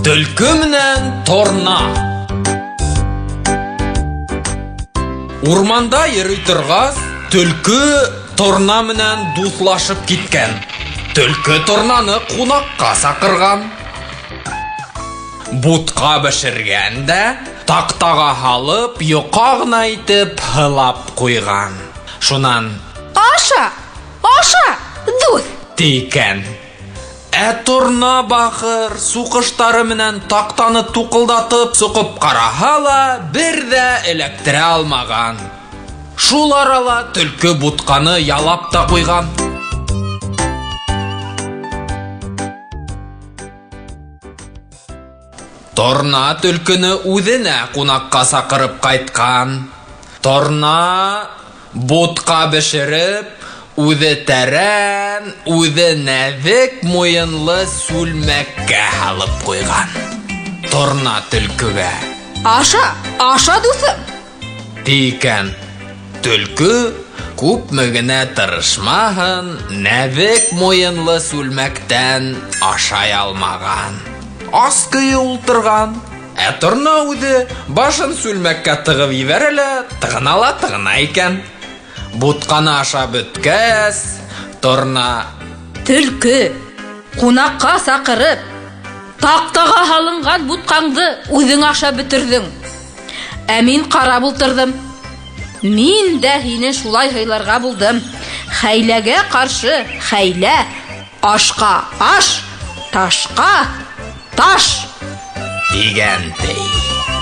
Төлкө менән торна. Урманда йөрөй торғас, төлкө торна менән дуҫлашып киткән. Төлкө торнаны ҡунаҡҡа саҡырған. Бутҡа бешергән дә, таҡтаға һалып, йоҡа ғына итеп һылап ҡуйған. Шунан: Аша, аша, дуҫ! Ти икән. Ә торна бахыр суҡыштары менән таҡтаны туҡылдатып соҡоп ҡараһа ла, бер ҙә эләктерә алмаған. Шул арала төлкө бутҡаны ялап та ҡуйған. Торна төлкөнө үҙенә ҡунаҡҡа саҡырып ҡайтҡан. Торна бутҡа бешереп, үҙе тәрән, үҙе нәҙек муйынлы сүлмәккә һалып ҡуйған. Торна төлкөгә: Аша, аша, дуҫым! Ти икән. Төлкө күпме генә тырышмаһын, нәҙек муйынлы сүлмәктән ашай алмаған. Ас көйө ултырған. Ә торна үҙе башын сүлмәккә тығып ебәрә лә тығына ла тығына икән. Бутҡаны ашап бөткәс, торна: Төлкө, ҡунаҡҡа саҡырып, таҡтаға һалынған бутҡаңды үҙең ашап бөтөрҙөң. Ә мин ҡарап ултырҙым. Мин дә һине шулай һыйларға булдым. Хәйләгә ҡаршы хәйлә, ашҡа аш, ташҡа таш. Тигән ти.